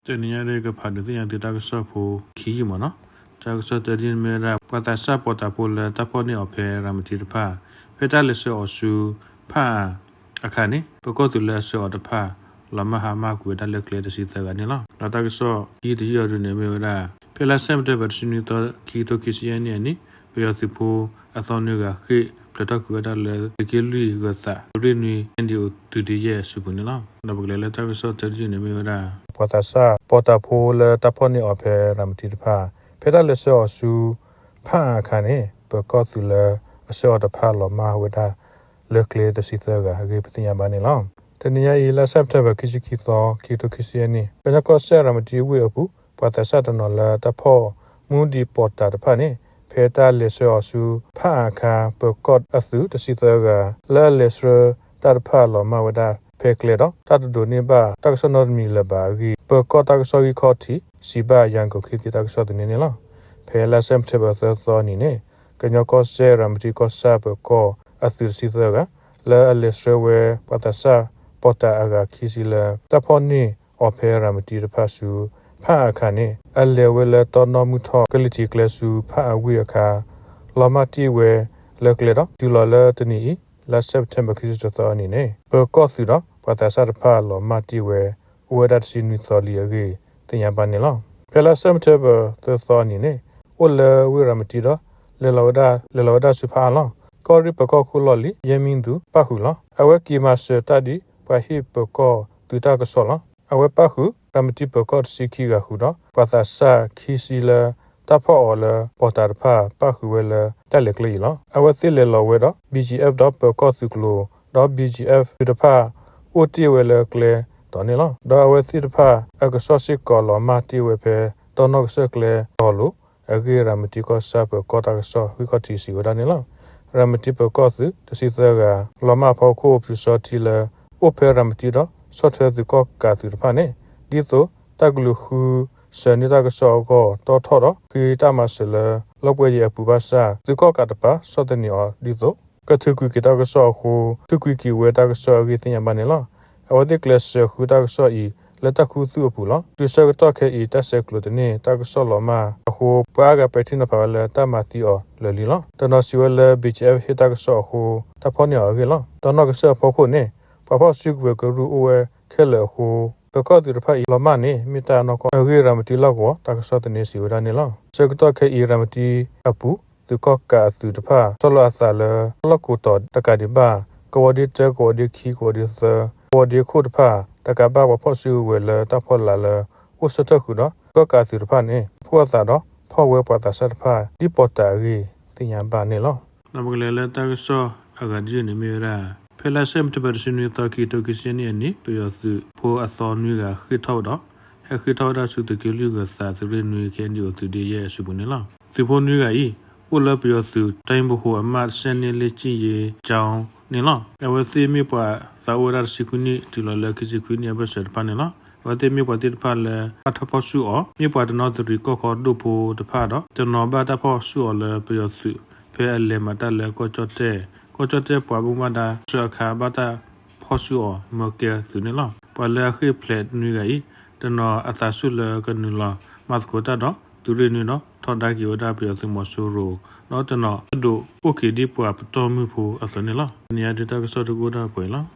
တနံၤညါဒ်ကဖးဒုးသ့ၣ်ညါသုတၢ်ကစီၣ်ဖိခံယုၢ်မးနီၤ. တၢ်ကစီၣ်တၢဒ်န့ၣ်မ့ၢ်ဝဲဒၣ် ပှၤသးစၢ်ပီးတၢ်ဖိလၢတၢ်ဖီၣ်န့ၢ်အီၤဖဲရၤမတံတဖၣ် ဖဲတၢ်လဲၤဆှၢအီၤဆူဖၣ်အၣ်အခါန့ၣ် ပၢၤကီၢ်သုးလၢအဆှၢအီၤတဖၣ် လီၤမၢ်ဟါမၢ်ကွံာ်ဝဲဒၣ်လၢကျဲတဆံသၢဂၤန့ၣ်လီၤ. ဒီးတၢ်ကစီၣ်ခံတယုၢ်အံၤဒ်န့ၣ်မ့ၢ်ဝဲဒၣ် ဖဲလါစဲးပထ့ဘၢၣ်တဆံနွံသီ ခံကထိခံဆံယဲၢ်နံၣ်အနံၤ ပယီၤသုးဖိအသီနွံဂၤဃ့ၢ်ဖျၢၣ်ထီၣ်ကွံာ်ဝဲဒၣ်လၢသုးက့လွံၢ်ဂၢၤသး သုးရ့ၣ်နွံ အဲၣ်ဒံၣ်အိၣ်သုးဒ့ယဲၢ်အစုပူၤန့ၣ်လီၤ. ဒီးပကလဲၤလၢတၢ်ကစီၣ်တၢဒ်န့ၣ်မ့ၢ်ဝဲဒၣ် ပှၤသးစၢ်ပီးတၢ်ဖိလၢတၢ်ဖီၣ်န့ၢ်အီၤဖဲရၤမတံတဖၣ် ဖဲတၢ်လဲၤဆှၢအီၤဆူဖၣ်အၣ်အခါန့ၣ် ပၢၤကီၢ်သုးလၢအဆှၢအီၤတဖၣ်လီၤမၢ်ဝဲဒၣ်လၢကျဲတဆံသၢဂၤအဂ့ၢ်ပသ့ၣ်ညါဘၣ်န့ၣ်လီၤ. တနံၤညါအံၤ လါစဲးပထ့ဘၢၣ် ခံဆံခံသီ ခံကထိခံဆံယဲၢ်နံၣ် ကညီကီၢ်စဲၣ်ရၤမတံဝ့ၢ်အပူၤ ပှၤသးစၢ်တနီၤလၢတၢ်ဖီၣ်မူဒံးပီးတၢ်တဖၣ်န့ၣ် ဖဲတၢ်လဲၤဆှၢအီၤဆူဖၣ်အၣ်အခါ ပၢၤကီၢ်အသုးတဆံသၢဂၤ လၢအလဲၤဆှၢတၢ်တဖၣ်လီၤမၢ်ဝဲဒၣ်ဖဲကျဲဒီး တၢ်တဒိးန့ၢ်ဘၣ်တၢ်ကစီၣ်နီတမံၤလၢၤဘၣ်အဂ့ၢ် ပၢၤကီၢ်တၢ်ကစီၣ်ဂံၢ်ခီၣ်ထံး စံးဘၣ်ယၤကိၣ်ခ့သံတၢ်ကစီၣ်သန့န့ၣ်လီၤ. ဖဲလါစဲးပထ့ဘၢၣ်သၢသီအနံၤန့ၣ် ကညီကီၢ်စဲၣ်ရၤမတံကီၢ်ဆၣ်ပၢၤကီၢ်အသုးတဆံသၢဂၤ လၢအလဲၤဆှၢဝဲပှၤသးစၢ်ပီးတၢ်အဂၤခံဆံလၢ တၢ်ဖီၣ်န့ၢ်အီၤဖဲရၤမတံတဖၣ်ဆူ ဖၣ်အၣ်အခါန့ၣ် အလဲၤဝဲလၢတီနီၣ်မုၢ်ထီၣ်ကလံၤထံးကျဲဆူဖၣ်အဝ့ၢ်အခါ လီၤမၢ်တ့ၢ်ဝဲလၢကျဲဒီး တုၤလီၤလၢတနံၤအံၤ လါစဲးပထ့ဘၢၣ် ခံဆံတသီအနံၤန့ၣ် ပၢၤကီၢ်သုးဒီးပှၤသးစၢ်တဖၣ်လီၤမၢ်တ့ၢ်ဝဲ အိၣ်ဝဲဒၣ်တဆံနွံသီလံအဂ့ၢ် သ့ၣ်ညါဘၣ်န့ၣ်လီၤ. ဖဲလါစဲးပထ့ဘၢၣ် သၢသီအနံၤန့ၣ် အိၣ်လၢဝ့ၢ်ရၤမတံဒီး လဲၤလီၤဝဲဒၣ် လဲၤလီၤဝဲဒၣ်ဆူဖၣ်အၣ်လီၤ. ကီၢ်ရ့ၣ်ပၢၤကီၢ်ခိၣ်လီၢ်လံၤ ယဲၢ်မံသူ ပၣ်ဃုာ်လီၤ. အဝဲက့ၤမၤစၢၤတၢ်ဒ်ပှၤဟ့ၣ်ပၢၤကီၢ်သုးတၢ်ကစီၣ်လီၤ. အဝဲပၣ်ဃုာ် ရၤမတံပၢၤကီၢ်တဆံခံဂၤဃုာ်ဒီး ပှၤသးစၢ်ခံဆံလၢ တၢ်ဖီၣ်အီၤလၢပီးတၢ်တဖၣ် ပၣ်ဃုာ်ဝဲလၢတၢ်လဲၤကျဲအံၤလီၤ. အဝဲသ့ၣ်လဲၤလီၤဝဲဒီး BGF ဒီးပၢၤကီၢ်သုးကျိၤ ဒီး BGF သုးတဖၣ် အိၣ်တ့ၢ်ဝဲလၢကျဲဒီးန့ၣ်လီၤ. ဒီးအဝဲသ့ၣ်တဖၣ်အကစီၣ်စ့ၢ်ကီးလီၤမၢ်တ့ၢ်ဝဲဖဲ တီနီၣ်ကစၢၢ်ကျဲတီၤလိၤအဂ့ၢ် ရၤမတံကီၢ်ဆၣ်ပၢၤကီၢ်တၢ်ကစီၣ်ဂံၢ်ခီၣ်ထံးစံးဝဲဒၣ်န့ၣ်လီၤ. ရၤမတံပၢၤကီၢ်သုးတဆံသၢဂၤ လီၤမၢ်အဖီခိၣ် ပျူစောထီးလၢ အိၣ်ဖဲရၤမတံဒီး ဆီၣ်ထွဲသုးကီၣ်ကးအသုးတဖၣ်န့ၣ် ဒ်သိးတၢ်ကလုာ်ဃုစၢၤန့ၢ်တၢ်ကစီၣ်အဂီၢ် တီထီၣ်ဒီးဃ့တၢ်မၤစၢၤလၢ လီၢ်ပှဲၤယံၤအပူၤဘၣ်ဆၣ် သုးကီၣ်ကးတပၤ ဆီၣ်သနံးအီၤဒ်သိး ကထုးကွံာ်က့ၤတၢ်ကစီၣ်အဃိ ထုးကွံာ်က့ၤဝဲတၢ်ကစီၣ်အဂ့ၢ်သ့ၣ်ညါဘၣ်န့ၣ်လီၤ. အဝဲသ့ၣ်ကျဲးစၢးဃုတၢ်ကစီၣ်အံၤ လၢတၢ်ခူသူၣ်အပူၤလီၤ. တုၤဆၢကတီၢ်ခဲအံၤ တၢ်ဆဲးကျိးတန့ၢ်တၢ်ကစီၣ်လီၤမၢ်အဃိ ပှၤအါဂၤပဲာ်ထံနီၤဖးဝဲလၢတၢ်မၤသံအီၤလၢာ်လံလီၤ. တနီၤစံးဝဲလၢ BGF ဟ့ၣ်တၢ်ကစီၣ်အဃိ တၢ်ဖီၣ်န့ၢ်အီၤအဂ့ၢ်လီၤ. တီနီၣ်ကစၢၢ်အဖီခိၣ်န့ၣ် ပှၤဖီၣ်စုကဝဲၤကရူၢ်အိၣ်ဝဲခဲလၢာ်အဃိ ပၢၤကီၢ်သုးတဖၣ်အံၤလီၤမၢ်န့ၣ် မ့ၢ်တၢ်နီၢ်ကီၢ်အဂ့ၢ် ရၤမတံလီၢ်ကဝီၤတၢ်ကစီၣ်သန့စံးဝဲဒၣ်န့ၣ်လီၤ. ဆၢကတီၢ်ခဲအံၤ ရၤမတံအပူၤ သုးကီၣ်ကးအသုးတဖၣ် ဆီၣ်လီၤအသးလၢ တၢ်လီၢ်ကိးတီၤတကးဒံးဘၣ် ကဝီၤဒ့တၢ ကဝီၤဒ့ခံ ကဝီၤဒ့သၢ ကဝီၤဒ့ခိၣ်တဖၣ် တကးဘၣ်ပှၤဖီၣ်စုကဝဲၤလၢတၢ်ဖီလာ်လၢ အိၣ်ဆၢထၢၣ်ဃုာ်ဒီး သုးကီၣ်ကးအသုးတဖၣ်န့ၣ် ဖှီၣ်အသးဒီးဖီၣ်ဝဲပှၤသးစၢ်တဖၣ် ဒ်ပီးတၢ်အဂ့ၢ်သ့ၣ်ညါဘၣ်န့ၣ်လီၤ. ဒီးပကလဲၤလၢတၢ်ကစီၣ်အဂၤတယုၢ်န့ၣ်မ့ၢ်ဝဲဒၣ် ဖဲလါစဲးပထ့ဘၢၣ် တဆံနွံသီ ခံကထိခံဆံယဲၢ်နံၣ်န့ၣ် ပယီၤသုးဖိအသီနွံဂၤဃ့ၢ်ထီၣ်ဒီး ဟဲဃ့ၢ်ထီၣ်ဝဲဒၣ်ဆူသုးက့လွံၢ်ဂၢၤသး သုးရ့ၣ်နွံ KNDO သုးဒ့ယဲၢ်အစုပူၤန့ၣ်လီၤ. သုးဖိနွံဂၤအံၤ အိၣ်လၢပယီၤသုး တိုင်းဗဟိုအမှတ် ဆယ့်နှစ် လေ့ကျင့်ရေးကျောင်း န့ၣ်လီၤ. အဝဲသ့ၣ်မ့ၢ်ပှၤသးအိၣ်ဝဲဒၣ်တဆံခွံနံၣ် တုၤလီၤလၢခံဆံခွံနံၣ်အဘၢၣ်စၢၤတဖၣ်န့ၣ်လီၤ. အဝဲသ့ၣ်မ့ၢ်ပှၤသ့ၣ်တဖၣ်လၢ ဘၣ်တၢ်ဖီၣ်ဆူၣ်အီၤ မ့ၢ်ပှၤတနီသရံၣ်ကီၢ်ခီဒိၣ်ဖိတဖၣ်ဒီး တနီၤဘၣ်တၢ်ဖီၣ်ဆူၣ်အီၤလၢပယီၤသုး ဖဲအလဲၤမၤတၢ်လၢကီၢ်ကၠီၣ်တဲၣ် ကီၢ်ကၠီၣ်တဲၣ်ပှၤဘၣ်မူဘၣ်ဒါဆှၢအခါ ဘၣ်တၢ်ဖီၣ်ဆူၣ်အီၤမၢကဲသုးန့ၣ်လီၤ. ပှၤလၢအဃ့ၢ်ဖျဲးနွံဂၤအံၤ တနီၤအသးဆူၣ်လၢကနုာ်လီၤမၤသကိးတၢ်ဒီး သုးရ့ၣ်နွံဒီး ထီဒါက့ၤဝဲဒၣ်ပယီၤသုးမီၤစိရိၤ ဒီးတနီၤဒိၣ်အိၣ်က့ၤဒ်ပှၤပတီၢ်မုၢ်ဖိအသိးန့ၣ်လီၤ. တနံၤအံၤဒ်တၢ်ကစီၣ်တအိၣ်ဒၣ်ပှဲၤလီၤ.